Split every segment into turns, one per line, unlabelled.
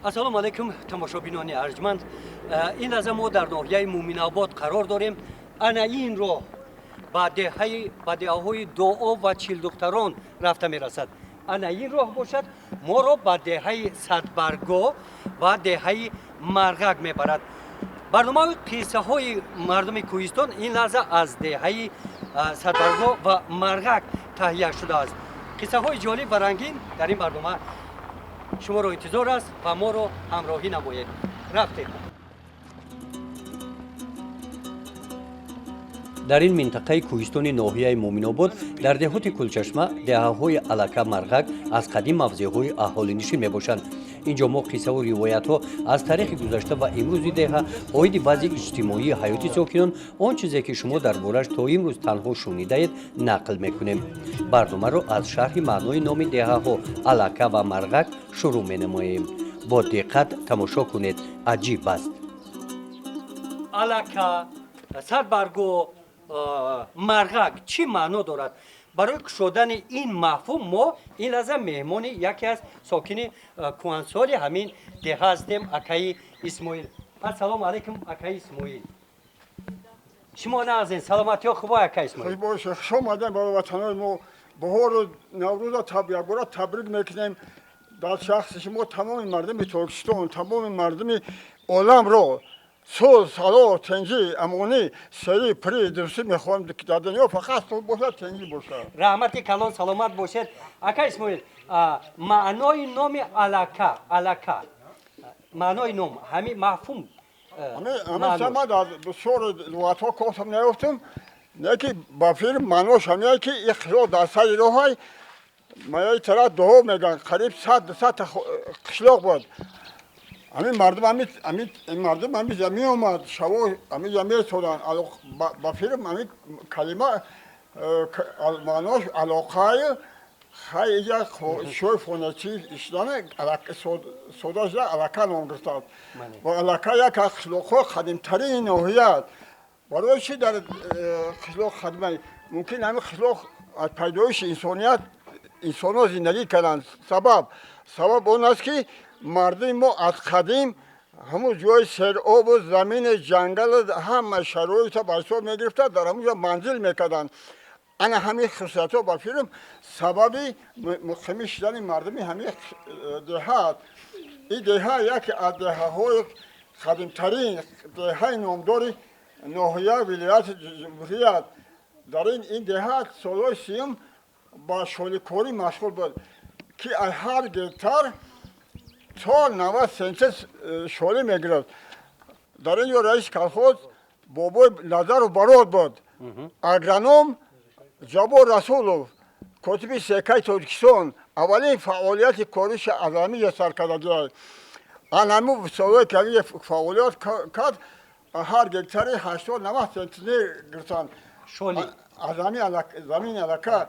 Ассалому алайкум, тамошобинони арҷманд. Ин лаҳза мо дар ноҳияи Муъминобод қарор дорем. Ана ин роҳ ба деҳаҳои Дуо ва Чилдухтарон рафта мерасад. Ана ин роҳ бошад, моро ба деҳаи Садбарго ва деҳаи Марғак мебарад. Барномаи қиссаҳои мардуми кӯҳистон ин лаҳза аз деҳаи Садбарго ва Марғак таҳия шудааст. Қиссаҳои ҷолиб ва рангин дар ин барнома шуморо интизор аст ва моро ҳамроҳӣ намоед. Рафтем. Дар ин минтақаи кӯҳистони ноҳияи Муъминобод, дар деҳоти Кулчашма, деҳаҳои Алака, Марғак аз қадим мавзеъҳои аҳолинишин мебошанд. Ин ҷо мо қиссаву ривоятҳо аз таърихи гузашта ва имрӯзи деҳа, оиди вазъи иҷтимоии ҳаёти сокинон, он чизе ки шумо дар борааш то имрӯз танҳо шунидаед, нақл мекунем. Барномаро аз шарҳи маънои номи деҳаҳо Алака ва Марғак шурӯъ менамоем. Бо диққат тамошо кунед, аҷиб аст. Алака, Садбарго, Марғак чӣ маъно дорад? Барои кушодани ин мафҳум мо ин лаҳза меҳмони яке аз сокини кӯҳансоли ҳамин деҳа ҳастем, акаи Исмоил. Ассалому алайкум, акаи Исмоил. Шумо нағзен? Саломатиҳо хубо, акаи Исмоил?
Боше, хуш омадем ба ватанои мо. Баҳору Наврӯза якбора табрик мекунем. Дар шахси шумо тамоми мардуми Тоҷикистон, тамоми мардуми оламро сулҳ, салоҳ, тинҷӣ, амонӣ, серӣ, пирӣ, дӯстӣ мехоҳем. Дар дунё фақат сулҳ бошад, тинҷӣ бошад.
Раҳмати калон, саломат бошед, ака Исмоил. Маънои номи Алака, Алака, маънои ном, ҳамин мафҳум.
Ҳамин дар бисёр луғатҳо кофтам, наёфтам, не ки ба филм маънош ҳамяе ки ин қишлоқ дар сари роҳай маяи тараф дуо мегӯянд, қариб 100-200 та қишлоқ буд. Ҳамин мардум, ҳамин мардум ҳамиҷа меомад, шаво ҳамиҷа месоданд. Ба филм ҳамин калима маънош алоқаи хай иҷа шои хоначӣ ишдана сода шуда Алака ном гирифтааст. Ва Алака як аз қишлоқҳои қадимтарини ноҳия аст. Барои чӣ дар қишлоқ қадима? Мумкин ҳамин қишлоқ аз пайдоиши инсоният инсонҳо зиндагӣ карданд. Сабаб он аст, ки мардуми мо аз қадим ҳамун ҷои серобу замини ҷангал, ҳама шароита ба ҳисоб мегирифта, дар ҳамун ҷо манзил мекарданд. Ана ҳамин хусусиятҳо ба филм сабаби муқимӣ шудани мардуми ҳамин деҳа аст. Ин деҳа яке аз деҳаҳои қадимтарин деҳаи номдори ноҳия, вилояти, ҷумҳурият. Дар ин деҳа солҳои 30-ум ба шоликорӣ машғул буд, ки аз ҳар гектар то 90 центнер шолӣ мегирифт. Дар ин ҷо раиси колхоз бобои Назаров Барод буд, агроном Ҷаббор Расулов, котиби СК-и Тоҷикистон. Аввалин фаъолияти кориша аз ҳамиҷа сар кардагиай. Анаму солҳое ки ҳамиҷа фаъолият кард, ҳар гектари 80-90 центнер гирифтанд аз ҳамин замини Алака.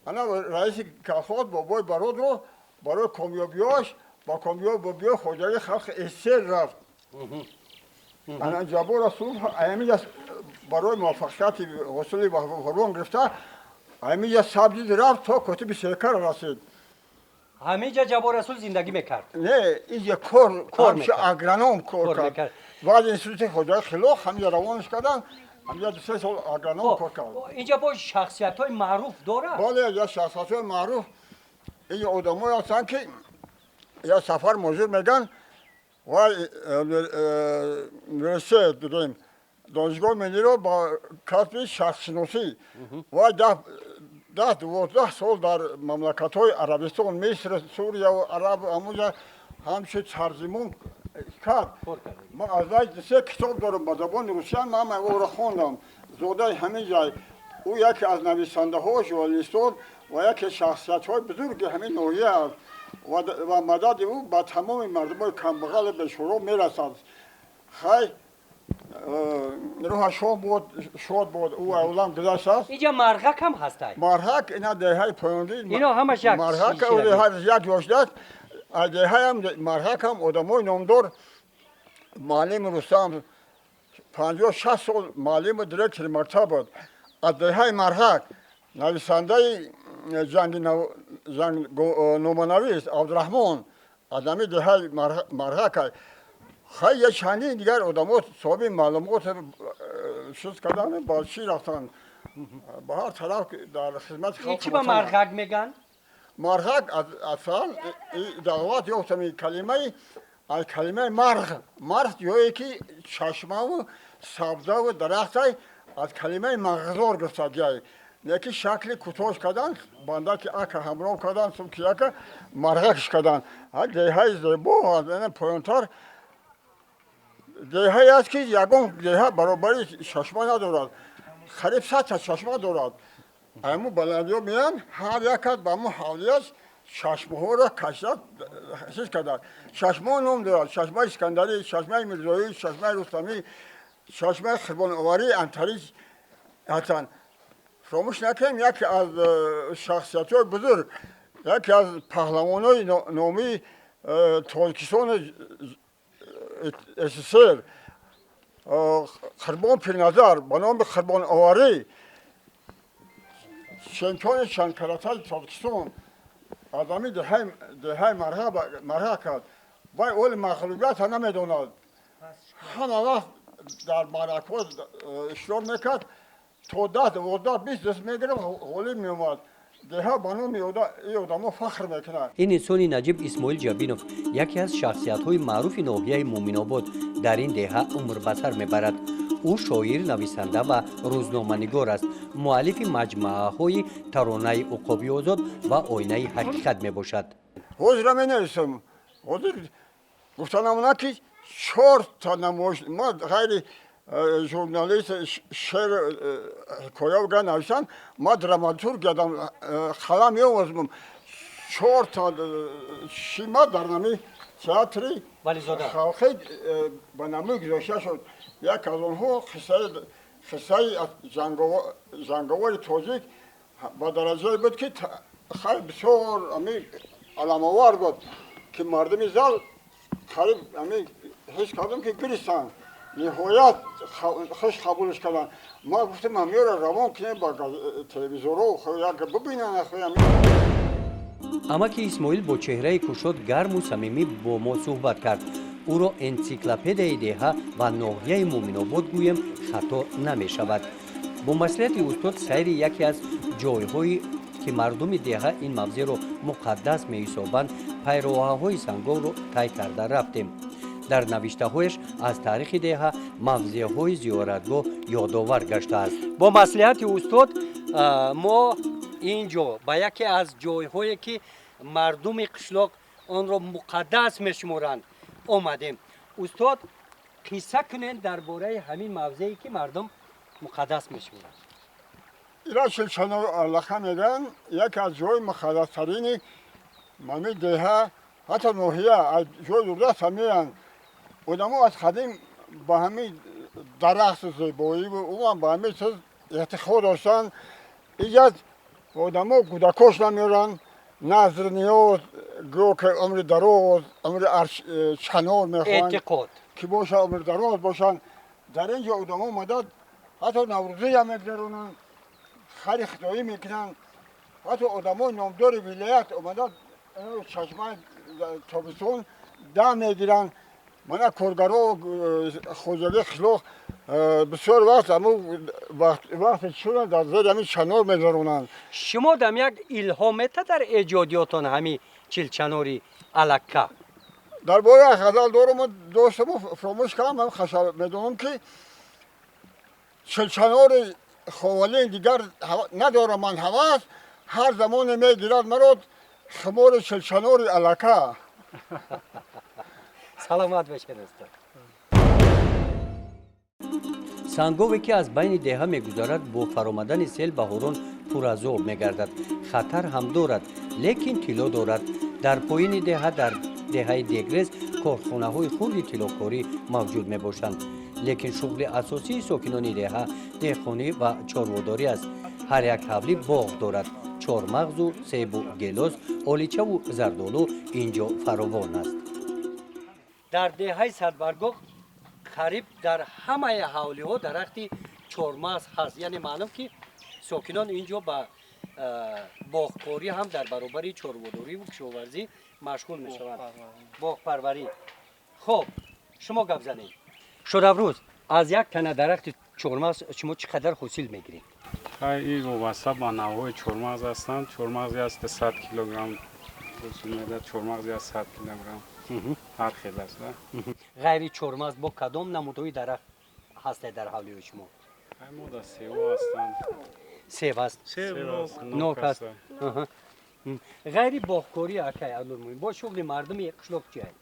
Ана раиси колхоз бобои Бародро барои комёбиёш ба комёбиёи хоҷагии халқи СССР рафт. Ана Ҷаббор Расулов ҳамиҷа барои муваффақияти ҳосили фарвон гирифта, ҳамиҷа сабзид, рафт, то котиби СК-ра расид.
Ҳаминҷа Ҷаббор Расул зиндагӣ мекард?
Не, инҷа кор, агроном кор кард. Баъд институти хоҷагии қишлоқ ҳамиҷа равонаш карданд, ҳамиҷа 2-3 сол агроном кор кард.
Инҷа боз шахсиятҳои маъруф дорад?
Бале, я шахсиятҳои маъруф. Инҷа одамое ҳастанд, ки я Сафар Мозир меган, вай университет дидем, донишгоҳи миллиро ба касби шахсшиносӣ, вай 10-12 сол дар мамлакатҳои Арабистон, Миср, Сурия, араб ҳамуҷа ҳамчун тарҷимон кард. Ман аз вай се китоб дорам ба забони русия, ман ӯро хондам. Зодаи ҳамин ҷай. Ӯ яке аз нависандаҳо, журналистон ва яке шахсиятҳои бузурги ҳамин ноҳия аст ва мадади ӯ ба тамоми мардумои камбағалу бешӯро мерасад. Хай, рӯҳаш шод буд, шод буд, ӯ авлам гузаштааст.
Инҷа Марғак ҳам ҳастай?
Марҳак ина деҳаи поёнгӣ.
Ино ҳамаш як
Марҳак як ёшдааст. Аз деҳаям Марҳак ҳам одамои номдор: муаллими Рустам, 56 сол муаллиму директори мактаб буд. Аз деҳаи Марҳак нависандаи ҷанги номанавис Абдураҳмон. Аз ҳамин деҳаи Марғак. Хай, я чандин дигар одамо соҳиби маълумот чиз кардан, ба чӣ рафтан, ба ҳар тараф дар хизмати
халқ. Чӣ ба Марғак меган?
Марғак асал даъват ёфтами калимаи аз калимаи марғ. Марғ ҷое ки чашмаву сабзаву дарахтай, аз калимаи мағзор гирифта ҷай. Леки шакли кӯтоҳ кардан, бандаки ака ҳамроҳ кардан, сумки ака марғакш кардан. Деҳаи зебо поёнтар деҳае аст, ки ягон деҳа баробари чашма надорад. Қариб 100-та чашма дорад. Ҳамун баландиҳо меянд, ҳар як кас ба ҳамун ҳавлияш чашмаҳоро кашида чиз карданд. Чашмаҳо ном дорад: чашмаи Искандарӣ, чашмаи Мирзоӣ, чашмаи Рустамӣ, чашмаи Қурбоноварӣ, Антарӣ ҳастанд. Фаромӯш накунем, яке аз шахсиятҳои бузург, яке аз паҳлавонои номии Тоҷикистону СССР, Қурбон Пирназар ба номи Қурбоноварӣ, чемпиони чандкаратаи Тоҷикистон, аз ҳамин деҳаи Марғак аст. Вай оли мағлубията намедонад, ҳама вақт дар маъракаҳо иштирок мекард, то 10, 12, 20 даст мегирифт, ғолиб меомад. Деҳа ба номи ин одамо фахр мекунад.
Ин инсони наҷиб Исмоил Ҷабинов, яке аз шахсиятҳои маъруфи ноҳияи Муъминобод, дар ин деҳа умр ба сар мебарад. Ӯ шоир, нависанда ва рӯзноманигор аст. Муаллифи маҷмӯаҳои Таронаи уқоби озод ва Оинаи ҳақиқат мебошад.
Ҳозира менависам. Ҳозир гуфта намона, ки чорта намоиш ма ғайри журналист шеър, ҳикоя га нависам, ма драматург ядам, қалам меовозмам. Чорта шима дар нами театри халқӣ ба намоиш гузошта шуд. Як аз онҳо қиссаи ҷанговари тоҷик ба дараҷае буд, ки хай бисёр ами аламовар буд, ки мардуми зал қариб ами ҳис кардам, ки гиристанд, ниҳоят хуш қабулш карданд. Ма гуфтам, ҳамёро равон кунем ба телевизорҳо, як бибинанд.
Амаки Исмоил бо чеҳраи кушод, гарму самимӣ бо мо суҳбат кард. Ӯро энсиклопедияи деҳа ва ноҳияи Муъминобод гӯем, хато намешавад. Бо маслиҳати устод сайри яке аз ҷойҳое, ки мардуми деҳа ин мавзеъро муқаддас меҳисобанд, пайроҳаҳои сангорро тай карда рафтем. Дар навиштаҳояш аз таърихи деҳа, мавзеъҳои зиёратгоҳ ёдовар гаштааст. Бо маслиҳати устод мо ин ҷо ба яке аз ҷойҳое, ки мардуми қишлоқ онро муқаддас мешуморанд, омадем. Устод, қисса кунед дар бораи ҳамин мавзее, ки мардум муқаддас мешуморанд.
Ира Чилчанор аллаха мегӯянд, яке аз ҷои муқаддастарини мами деҳа, ҳатто ноҳия. Аз ҷои дурдаст меянд одамо. Аз қадим ба ҳамин дарахту зебоиву умуман ба ҳамин чиз эътиқод доштанд. Иҷаз одамо кӯдакош намеоранд, назр, ниёз, гӯё ки умри дароз, умри чанор мехоҳанд.
Эътиқод.
Ки боша, умри дароз бошанд. Дар ин ҷо одамо омада, ҳатто наврӯзиям мегузаронанд, хари худоӣ мекунанд. Ҳатто одамои номдори вилоят омада, чашмаи тобистон дам мегиранд. Мана коргаро, хоҷагии қишлоқ бисёр вақт ҳамун вақте чуна дар зери ҳамин чанор мегузаронанд.
Шумо дам як илҳом мета дар эҷодиётон ҳамин Чилчанори алакка?
Дар бораи ғазал дорум, доштаму фаромӯш кардам. Ман хаша медонам, ки чилчанори ховалин дигар надорам ман ҳавас, ҳар замоне мегирад маро хумори чилчанори алака.
Саломат бошед, устод. Сангове, ки аз байни деҳа мегузарад, бо фаромадани сел баҳорон пуразоб мегардад. Хатар ҳам дорад, лекин тилло дорад. Дар поёни деҳа, дар деҳаи Дегрез, корхонаҳои хурди тиллокорӣ мавҷуд мебошанд, лекин шуғли асосии сокинони деҳа деҳқонӣ ва чорводорӣ аст. Ҳар як ҳавлӣ боғ дорад. Чормағзу себу гелос, оличаву зардолу ин ҷо фаровон аст. Дар деҳаи Садбаргоҳ қариб дар ҳамаи ҳавлиҳо дарахти чормағз ҳаст. Яъне маълум, ки сокинон ин ҷо ба Боғкорӣ ҳам дар баробари чорводорӣ кишоварзӣ машғул мешаванд, боғпарварӣ. Хуб, шумо гап занед. Шодаврӯз, аз як тана дарахти чормағз шумо чӣ қадар ҳосил мегиред?
Ин вобаста ба навъҳои чормағз ҳастанд. Чормағзе аст 100 килограмм ҳосил медиҳад, чормағзе аст 100 килограмм, ҳар хел аст.
Ғайри чормағз бо кадом намудҳои дарахт ҳастед дар ҳавлиҳои шумо?
Мо да сево ҳастанд.
Себ аст, нок аст. Ғайри боғкорӣ, акай Нурмуин, бо шуғли мардуми қишлоқ чи аст?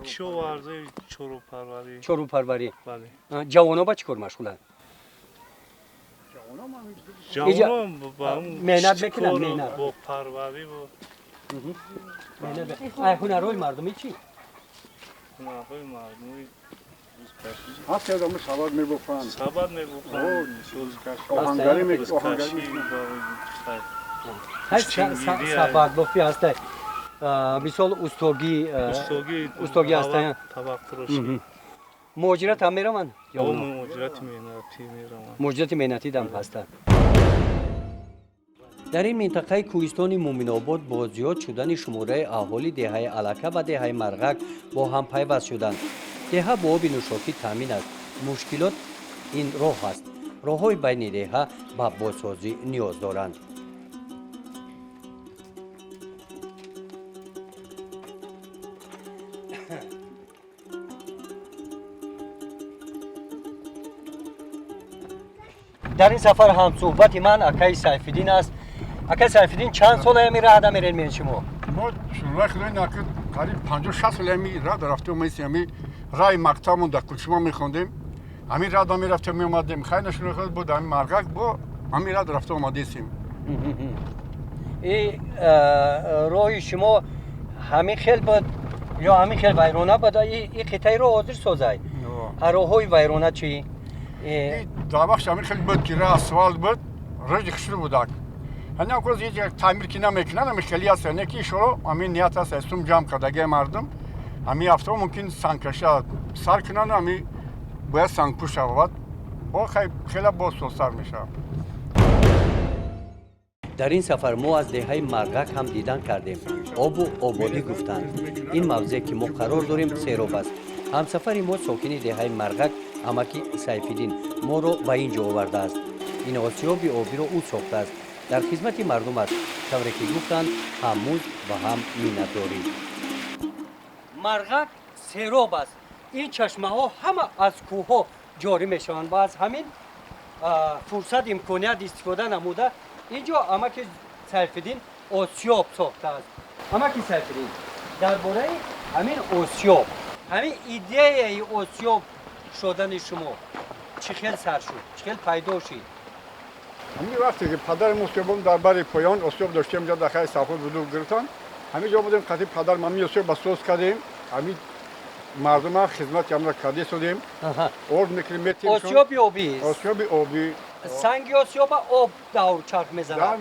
Кишоварзӣ, чорвопарварӣ.
Чорвопарварӣ. Ҷавоно ба чӣ кор машғуланд?
Ҷавонон ба
меҳнат мекунанд, меҳнат.
Боғпарварӣ.
Ҳунарҳои мардумӣ чӣ?
Ҳунарҳои мардумӣ
ҳаст, одаму сабад мебофанд.
Сабад мебофанд.
Оҳангарӣ.
Сабадбофӣ ҳаста, мисол, устогӣ. Устогӣ ҳаста.
Табақтарошӣ.
Муҳоҷират ҳам мераванд?
Муҳоҷирати меҳнатӣ мераванд.
Муҳоҷирати меҳнатӣ дам ҳастанд. Дар ин минтақаи кӯҳистони Муъминобод бо зиёд шудани шумораи аҳолӣ деҳаи Алака ва деҳаи Марғак бо ҳам пайваст шуданд. Деҳа бо оби нӯшокӣ таъмин аст. Мушкилот ин роҳ аст. Роҳҳои байни деҳа ба бозсозӣ ниёз доранд. Дар ин сафар ҳамсӯҳбати ман акаи Сайфиддин аст. Акаи Сайфиддин, чанд сол ами раҳда мерен мен шумо?
Мо шуруи худои накард, қариб 50-60 сол ами раҳда рафта омадем. Ами раҳи мактабмон дар Кулчима мехондем, ҳамин раҳда мерафтем, меомадем. Хайр, нашуруи худ буд, ҳамин Марғак бо ҳамин раҳда рафта омадесем.
И роҳи шумо ҳамин хел буд ё ҳамин хел вайрона буд? И қитъаи роҳ ҳозир созай, а роҳҳои вайрона чӣ?
Дар вақт ҳамин хел буд, ки раҳ асфалт буд, рӯзи хушрӯ будак. Ҳанам коз ҳеҷ таъмир ки намекунанд, ҳамин хели аст. Не ки ишоро ҳамин ният аст, сум ҷамъ кардагии мардум ҳамин ҳафтаҳо мумкин сангкаша сар кунанд, ҳамин бояд сангпӯш шавад, бо хела боз созтар мешавад.
Дар ин сафар мо аз деҳаи Марғак ҳам дидан кардем. Обу ободӣ гуфтанд. Ин мавзеъ, ки мо қарор дорем, сероб аст. Ҳамсафари мо, сокини деҳаи Марғак, амаки Сайфиддин, моро ба ин ҷо овардааст. Ин осиёби обиро ӯ сохтааст, дар хизмати мардум аст. Тавре ки гуфтанд, ҳам музд ва ҳам миннатдорӣ. Марғак сероб аст. Ин чашмаҳо ҳама аз кӯҳҳо ҷорӣ мешаванд ва аз ҳамин фурсат, имконият истифода намуда, ин ҷо амаки Сайфиддин осиёб сохтааст. Амаки Сайфиддин, дар бораи ҳамин осиёб, ҳамин идеяи осиёб шудани шумо чӣ хел сар шуд, чӣ хел пайдо шид?
Ҳамин вақте ки падарам осиёбон дар бари поён осиёб доштем, ҷо дар хайри совхоз буду гирифтан, ҳамин ҷо будем қатъи падарам, ҳамин осиёб ба соз кардем, ҳамин мардума хизмати ҳамра карде судем, орд мекунем, метем.
Осиёби обӣ?
Осиёби обӣ.
Санги осиёба об давр чарх мезанад.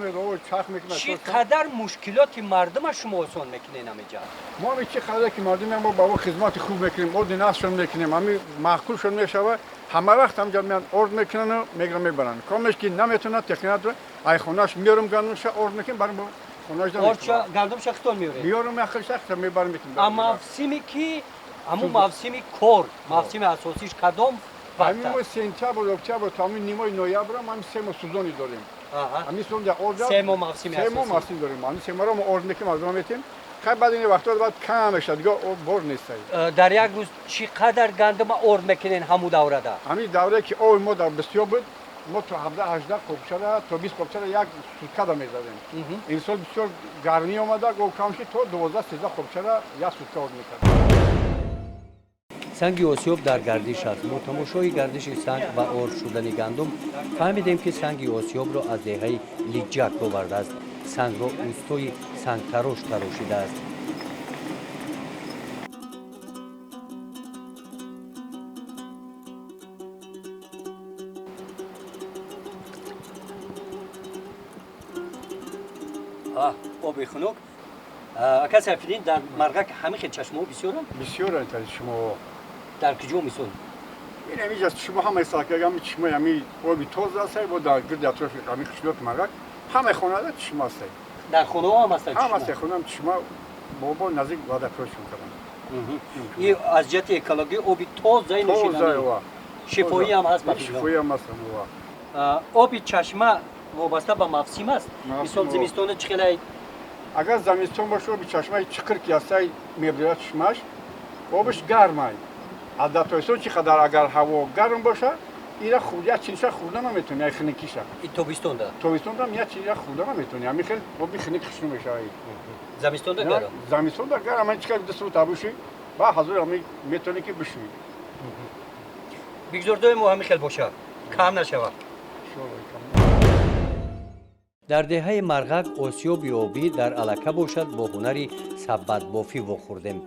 Чарх мекунад.
Чӣ қадар мушкилоти мардума шумо осон мекунед ҳамиҷа?
Мо ҳами чӣ қадар ки мардуме мо ба мо хизмати хуб мекунем, орди насшон мекунем, ҳами маъқулшон мешавад, ҳама вақт ҳамҷа меянд, орд мекунану мегиранд, мебаранд. Комеш ки наметавонад, техника надорад, ай хонаш меорам, гандумша орд мекунем, барам
хонаш. Гандумша хитон меоред?
Меорам, яхелша мебарам, метем.
А мавсими ки, ҳамун мавсими кор, мавсими асосиш кадом?
Ҳамин мо сентябр, октябр то ҳамин нимои ноябр ҳам 3 моҳ сезони дорем. Ҳамин сезон орд,
3 моҳ мавсими.
3 моҳ мавсим дорем. Ҳамин 3 моҳро мо орд мекунем, аз метем. Хай, баъд ин вақтҳо баъд кам мешавад, дига бор нест.
Дар як рӯз чӣ қадар гандума орд мекунен ҳамун даврада?
Ҳамин даврае ки оби мо дар бисёр буд, мо то 17-18 қопчара, то 20 қопчара як суткада мезадем. Имсол бисёр гармӣ омада, об кам шуд, то 12-13 қопчара як сутка орд мекардем.
Санги осиёб дар гардиш аст. Бо тамошои гардиши санг ва орд шудани гандум фаҳмидем, ки санги осиёбро аз деҳаи Лиҷҷак овардааст. Сангро устои сангтарош тарошидааст. Оби хунук. Ака Сайфиддин, дар Марғак ҳамин хел чашмаҳо бисёранд?
Бисёранд чашмаҳо.
Дар куҷо, мисол?
Ин ҳамиҷа чишма, ҳамаи саркак ҳами чишмаи ҳами оби тоза аст, бо дар гирди атрофи ҳами қишлоқи Марғак
Ҳамаи хонада чишма ҳастай.
Дар хонаҳо ҳам ҳастанд
ҳам
чишма?
ҳастай, хонаам чишма бобо наздик вадапёшон кардам.
Ин аз ҷиҳати экологӣ оби тозаи
Тоза
нӯшиданӣ.
ва.
Шифоӣ ҳам ҳаст ба фикрам.
Шифоӣ ҳам ҳаст ва.
Оби чашма вобаста ба мавсим аст.
Мавсим,
Мисол
о.
зимистона чӣ хелай?
Агар замистон боша, оби чашмаи чиқир ки ҳастай, мебирад чишмаш, обиш гармай. Аз дар тобистон чӣ қадар агар ҳаво гарм боша, ира як чиниша хӯрда наметавонӣ, ай хунукиша.
И тобистонда?
Тобистонда як чиниша хӯрда наметавонӣ. Ҳамин хел оби хунук хушнук мешавад.
Замистонда гарм?
Замистонда гарм, ҳамин чӣ қадар ду сут абушӣ, ба ҳазур ҳамин метавонӣ ки бишӯӣ.
Бигзор доимо ҳамин хел бошад, кам нашавад. Дар деҳаи Марғак осиёби обӣ дар алака бошад бо ҳунари сабадбофӣ вохӯрдем.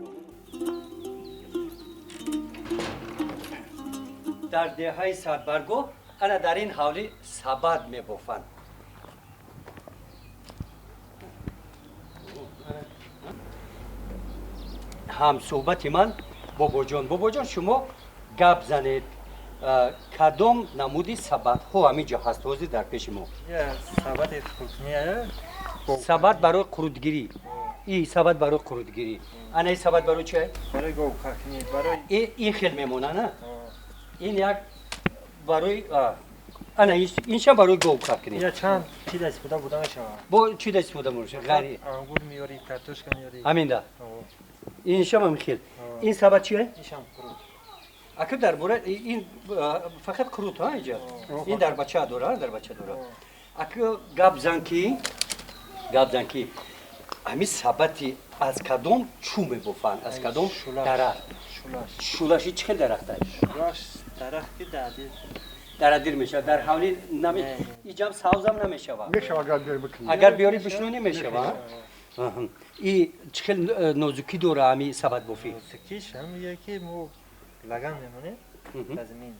Дар деҳаи Садбаргоҳ ана дар ин ҳавлӣ сабад мебофанд. Ҳамсӯҳбати ман Бобоҷон. Бобоҷон, шумо гап занед, кадом намуди сабадҳо ҳамин ҷо ҳаст ҳозир дар пеши мо?
Сабади қурутмия.
Сабад барои қурутгирӣ. И сабад барои қурутгирӣ. Ана ин сабад барои чи?
Барои говқакнӣ, барои
Ин хел мемона, на? Ин як барои ана иншам барои говқакнӣ.
Я чанд чиз истифода бурда мешавад.
Бо чиз истифода мешавад? Ғайри
ангур меёрӣ, картошка меёрӣ.
Ҳаминда. Иншам ҳам хел. Ин сабад чие?
Иншам қурут.
Ака дар бора ин фақат қурут ҳа инҷа. Ин дар бача дора, дар бача дора. Ака гап зан ки, гап зан ки ҳамин сабати аз кадом чӯ мебофанд, аз кадом дарахт?
Шулаш.
Шулаш чӣ хел дарахт аст?
Шулаш дарахти дадир.
Дарадир мешавад. Дар ҳавлӣ наме иҷам савзам намешавад.
Мешавад агар биёрӣ бикунӣ.
Агар биёрӣ бишнонӣ мешавад. И чӣ хел нозукӣ дора ҳамин сабадбофӣ?
Нозукиш ҳамин ки мо лаган мемонем дар замин.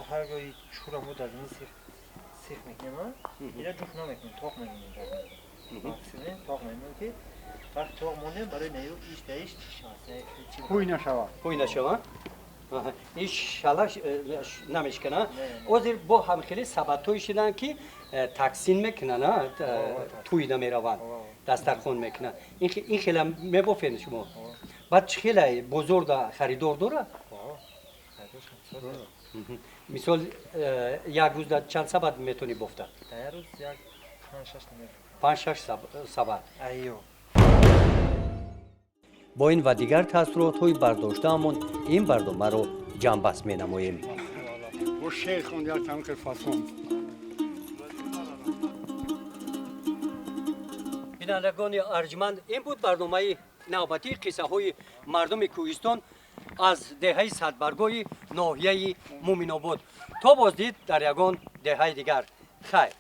Ҳар гоҳи чӯра мо дар замин сих мекунем, ира ҷуфт намекунем, тоқ мемонем дар замин. Тоқ мемонем ки вақт тоқ монем барои наё иш даиш чӣ шавад?
Ҳуй нашавад.
Ҳуй нашавад? Ин шалаш намешкана. Ҳозир бо ҳамхели сабадҳое шиданд ки таксин мекунанд, тӯй намераванд, дастархон мекунанд. Ин хела мебофед шумо? Баъд чӣ хела бозор да харидор дорад? Мисол як рӯз да чанд сабад метавонӣ бофта?
Дар як рӯз як панҷ-шаш мебофам.
Панҷ-шаш сабад.
Айё.
Бо ин ва дигар таассуротҳои бардоштаамон ин барномаро ҷамъбаст менамоем.
Бо шеър хонд як тамқи фасон.
Бинандагони арҷманд, ин буд барномаи навбатии қиссаҳои мардуми кӯҳистон аз деҳаи Садбаргоҳи ноҳияи Муъминобод. То боздид дар ягон деҳаи дигар. Хайр.